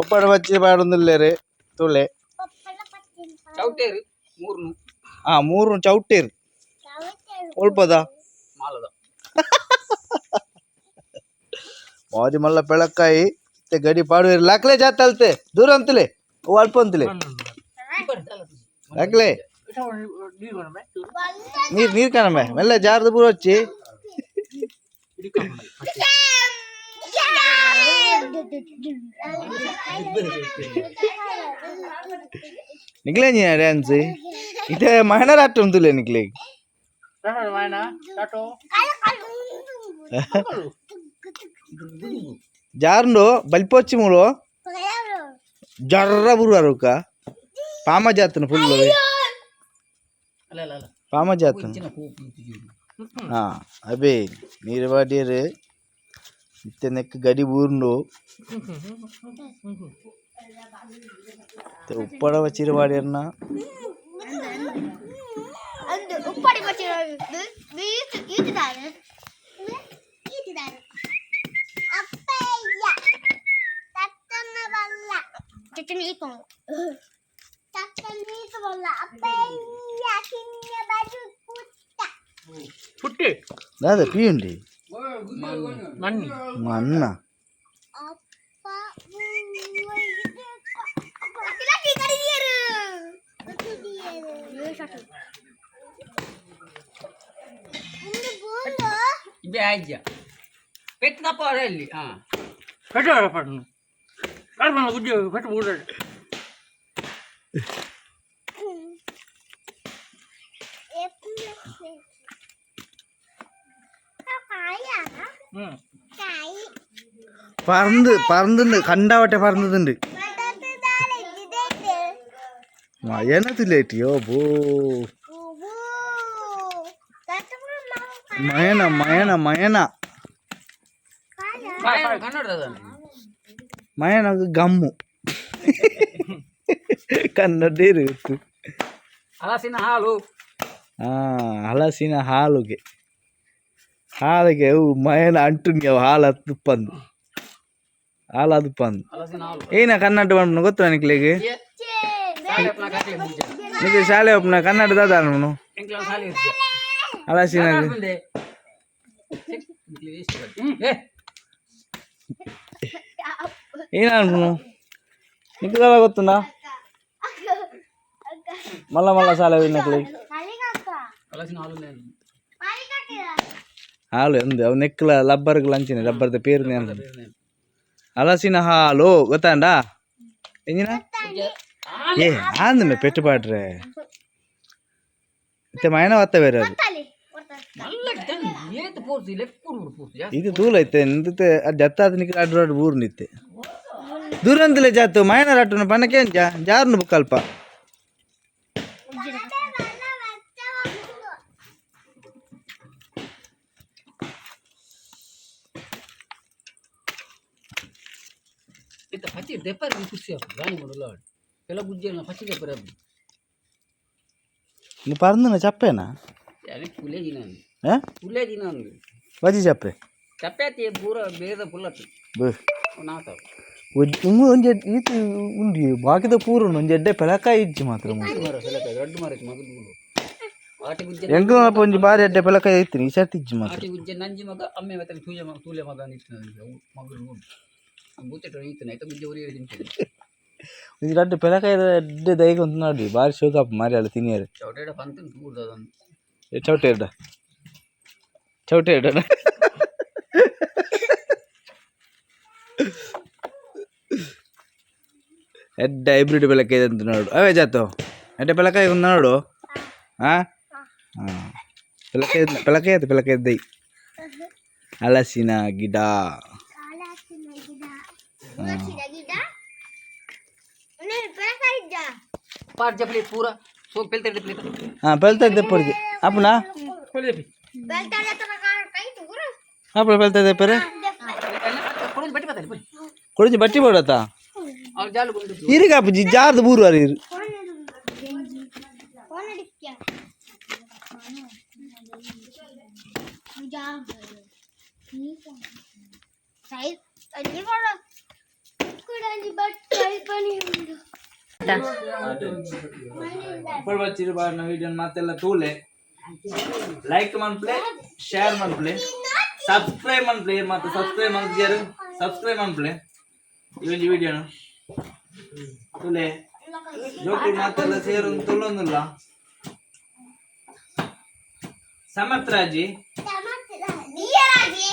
ಒಪ್ಪಡ ಬಚ್ಚಿ ಪಾಡೊಂದುಲ್ಲೆರ್ ತೂಲೆ. ಚೌಟೇರು ಮೂರ್ನು. ಆ ಮೂರು ಚೌಟೇರು ಒಲ್ಪದ. ಮಾಲದ. ಬಾರಿ ಮಲ್ಲ ಪೆಳಕಾಯಿ ಇತ್ತೆ ಗಡಿ ಪಾಡುವೆರ್ ಲಾಕ್ಲೆ ಜಾತ ಅಲ್ತೆ ದೂರ ಅಂತಲೆ ಅವು ಅಲ್ಪ ಅಂತಲೆ ಲಾಕ್ಲೆ ನೀರು ನೀರು ಕಾಣಮೆ ಮೆಲ್ಲ ಜಾರ್ದು ಪೂರ వచ్చಿ. ನಿಕ್ಲೆ ಡ್ಯಾನ್ಸ್ ಇತ್ತೆ ಮಹನರ್ ಆಟ ಉಂತುಲೆ ನಿಕ್ಲೆ. ಜಾರ್ಂಡು ಬಲ್ಪೊಚ್ಚಿ ಮೂಲು ಜರ್ರ ಬುರುವಾರುಕ ಪಾಮ ಜಾತನ ಫುಲ್. ಅಲ್ಲ ಅಲ್ಲ ಅಲ್ಲ. ಪಾಮ ಜಾತನ. ಇಂಚಿನ ಕೋಪು ಇಂಚು. ಹಾ ಅಬೇ ನೀರು ಬಾಡಿಯರು ಇತ್ತೆ ನೆಕ್ ಗಡಿ ಬೂರ್ಂಡು ಇತ್ತೆ ಉಪ್ಪಡ ಬಚ್ಚಿರು ಬಾಡಿಯರ್ನ. ಉಪ್ಪಡಿ ಬಚ್ಚಿರ ಈತದಾರ ಈತದಾರ ಅಪ್ಪಯ್ಯ ತತ್ತನ ಬಲ್ಲ ಚಚ್ಚನ ಈತ ತತ್ತನ ಈತ ಬಲ್ಲ ಅಪ್ಪಯ್ಯ ಕಿನ್ನ ಬಾಜು ಪುಟ್ಟ. ಪುಟ್ಟಿ. ದಾದ ಪೀಯುಂಡಿ. ಮಣ್ಣಿ. ಮನ್ನ. ಅಪ್ಪ ಕಡಿದಿಯರು ಇಬ್ಬೆ ಆಯ್ಜ ಪೆಟ್ಟು ತಪ್ಪ ಇಲ್ಲಿ ಹಾ. ಪೆಟ್ಟು ಪಟ್ಟು ಕಾಡು ಗುಜ್ಜಿ ಪೆಟ್ಟು ಊಟ. ಹ್ಞೂ. പറന്ന് പറന്നുണ്ട് കണ്ടാവട്ടെ പറന്നതുണ്ട് മയനത്തില്ലേറ്റിയോ ബോ മയന മയന മയന. ಕನ್ನಡದ. ಮಯನ ಗಮ್ಮು ಕನ್ನಡ ಇರುತ್ತೆ. ಹಲಸಿನ ಹಾಲು. ಆ ಹಲಸಿನ ಹಾಲುಗೆ ಹಾಲಿಗೆ ಅವು ಮಯನ ಅಂಟುನಿ ಅವು ಹಾಲು ಹತ್ತುಪ್ಪಂದು ಹಾಲು ಅದುಪ್ಪಂದು. ಹಲಸಿನ ಹಾಲು. ಏನ ಕನ್ನಡ ಪನ್ಪುನ ಗೊತ್ತಾ ನಿಕ್ಲೆಗ್? ಶಾಲೆ ಅಪ್ಪನ ಕಾಕ್ಲೆ ಮುಂಚೆ. ನಿಕ್ಲೆ ಶಾಲೆ ಒಪ್ಪುನ ಕನ್ನಡ ದಾದ ಅನ್ಪುನು? ಎಂಕ್ಲ ಶಾಲೆ ಇರ್ಜ. ಹಲಸಿನ ಬಂದೆ ಏ. ಏನ ಅನ್ಪುನು ನಿಕ್ಲೆ ದಾದ ಗೊತ್ತುಂಡಾ? ಮಲ್ಲ ಮಲ್ಲ ಶಾಲೆ ನಕ್ಲೆ. ಹಲಸಿನ ಹಾಲು. ಹಾಲು ಎಂದ್ ಅವು ನೆಕ್ಲ ಲಬ್ಬರ್ಗ್ ಲಂಚಿನ ಲಬ್ಬರ್ದ ಪೇರು ಹಲಸಿನ ಹಾಲು ಗೊತ್ತಾಂಡಾ ಎಂಜಿನ ಏ ಆಂದಮೆ ಪೆಟ್ಟು ಪಾಡ್ರೆ ಇತ್ತೆ ಮಯನ ವತ್ತ ಬೇರೆ ಅದು. ಮಲ್ಲ ಏತ್ ಪೋರ್ಸು ಲೆಫ್ಟ್ ಕೊಡು ಪೋರ್ಸು ಜಾಸ್ತಿ. ಇದು ತೂಲ ಐತೆ ನಿಂತತೆ ಅದು ಜತ್ತಾದ ನಿಕ್ಲೆ ಅಡ್ಡು ಅಡ್ಡು ಊರು ನಿತ್ತೆ ದೂರಂತಲೇ ಜಾತು ಮಯನ ರಟ್ಟುನ ಪನಕೆ ಜಾರ್ನು ಬುಕ್ಕಲ್ಪ. ಇತ್ತ ಪಚ್ಚಿ ದೆಪ್ಪರೆ ಖುಷಿ ಆಗ್ತದೆ ಗಾಣಿ ಮಾಡಲ್ಲ ಕೆಲ ಗುಜ್ಜೆ ಪಚ್ಚಿ ದೆಪ್ಪರೆ ಅದು. ನೀವು ಪರಂದನ ಚಪ್ಪೇನಾ? ಅದಕ್ಕೆ ಪುಲೇ ದಿನ. ಆ ಪುಲೇ ದಿನ ಅಂದು. ಬಜಿ ಚಪ್ಪೆ. ಚಪ್ಪೆ ಪೂರ ಬೇರೆ ಪುಲ್ಲತ್ತು. ಬು ನಾತ. ಉಂಗು ಒಂಜಿ ಈತ್ ಉಂಡಿ ಬಾಕಿದ ಪೂರ ಉಂಡು ಒಂಜಿ ಎಡ್ಡೆ ಪೆಲಕಾಯಿ ಇಜ್ಜಿ ಮಾತ್ರ ಮೂಲು. ಮರ ಸೆಲಕ ರಡ್ಡು ಮರಕ್ಕೆ ಮಗಲು ಆಟಿ ಗುಜ್ಜೆ. ಎಂಕ್ಲ ಒಂಜಿ ಬಾರಿ ಎಡ್ಡೆ ಪೆಲಕಾಯಿ ಐತಿನಿ ಈ ಸರ್ತಿ ಇಜ್ಜಿ ಮಾತ್ರ. ಆಟಿ ಗುಜ್ಜೆ ನಂಜಿ ಮಗ ಅಮ್ಮೆ ಮತ್ತೆ ತೂಜೆ ಮಗ ತೂಲೆ ಮಗ ನಿಂತು ಮಗಲು ಬೂತೆಟ ನಿಂತನ ಆಯ್ತಾ ಗುಜ್ಜೆ ಉರಿ ತಿಂತೇನೆ. ಒಂಜಿ ರಡ್ಡ್ ಪೆಲಕಾಯಿ ಎಡ್ಡೆ ದೈಗ ಉಂತು ನೋಡಿ ಬಾರಿ ಶೋಕಪ್ಪ ಮಾರಿ ಅಲ್ಲ ತಿನಿಯರು. ಚೌಟೇಡ ಪಂತನ್ ತೂರ್ದ ಅದನ್ನು. ಚೌಟೆ ಎಡ್ಡ ಚೌಟೆ ಎಡ್ಡ ಎಡ್ಡೆ ಹೈಬ್ರಿಡ್ ಬೆಳಕಾಯಿ ಅಂತ ನೋಡು ಅವೇ ಜಾತು ಎಡ್ಡೆ ಬೆಳಕಾಯಿ ಒಂದು ನೋಡು ಹಾಂ ಹಾಂ ಬೆಳಕಾಯಿ ಬೆಳಕಾಯಿ ಆಯ್ತು ಬೆಳಕಾಯಿ ದೈ ಹಲಸಿನ ಗಿಡ. ಪಾಟ್ ಜಪ್ಲಿ ಪೂರ ಸೋಕ್ ಪೆಲ್ತೆ ಪ್ಲೇಟ್. ಹಾಂ ಪೆಲ್ತಾ ಇದ್ದೆ ಪೊಡಿಗೆ ಅಪ್ಪನ ಅಪ್ಪನ ಪೆಲ್ತಾ ಇದ್ದೆ ಪೆರೆ. ಕೊಡೋದು ಬಟ್ಟಿ ಬರ್ತಾರೆ ಪುರಿ. ಕೊಡಿಂಜಿ ಬಟ್ಟಿ ಬೋಡತ್ತ. ಅವ್ರು ಜಾಲು ಗುಂಡು. ಇರಿಗಾಪುಜಿ ಜಾರ್ದು ಬೂರು ಅರಿ ಇರು. ಬಚ್ಚಿರು ಬಾರ್ನ ವಿಡಿಯೋ ಮಾತೆಲ್ಲ ತೂಲೆ. ಲೈಕ್ ಮನ್ಪ್ಲೆ, ಶೇರ್ ಮನ್ಪ್ಲೆ, ಸಬ್ಸ್ಕ್ರೈಬ್ ಮನ್ಪ್ಲೆ. ಮತ್ತೆ ಸಬ್ಸ್ಕ್ರೈಬ್ ಮನ್ಪಿಜಾರು, ಸಬ್ಸ್ಕ್ರೈಬ್ ಮನ್ಪ್ಲೆ. ಈ ಒಂಜಿ ವಿಡಿಯೋನು ತೂಲೆ. ಜೋಕುಲು ಮಾತೆಲ್ಲ ಸೇರೊಂದು ತುಲ್ಲೊಂದುಲ್ಲ. ಸಮರ್ಥರಾಜಿ,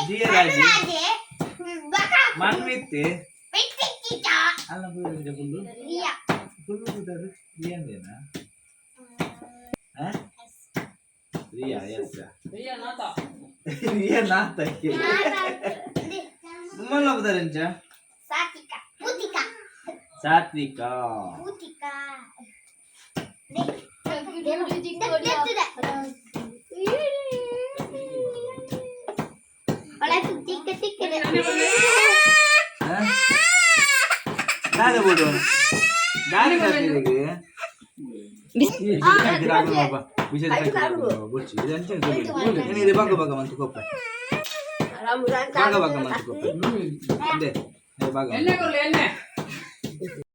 ದಿಯರಾಜಿ, ಮನ್ವಿತ್ ಅಲ್ಲ ಫುಲ್ಲು ಫುಲ್ಲು ಪುದರ್ ರಿಯಾಂದೇನಾ? ರಿಯಾ, ಎಸ್, ರಿಯಾ ನಾತ. ಉಮ್ಮಲ್ಲ ಪುದರ್ ಎಂಚ? ಸಾತ್ವಿಕ, ಪೂತಿಕ. ಸಾತ್ವಿಕ. ಪೂತಿಕ. ದಾದ ಬಿಡು, ದಾರಿ ಕಟ್ಟಿದೆಗೆ. ಬಾಗ ಬಾಗ ಮಂತು ಕೊಪ್ಪ, ಬಾಗ ಬಾಗ ಮಂತು ಕೊಪ್ಪ. ಬಾಗ. ಎಣ್ಣೆ ಕೊರ್ಲೆ ಎಣ್ಣೆ.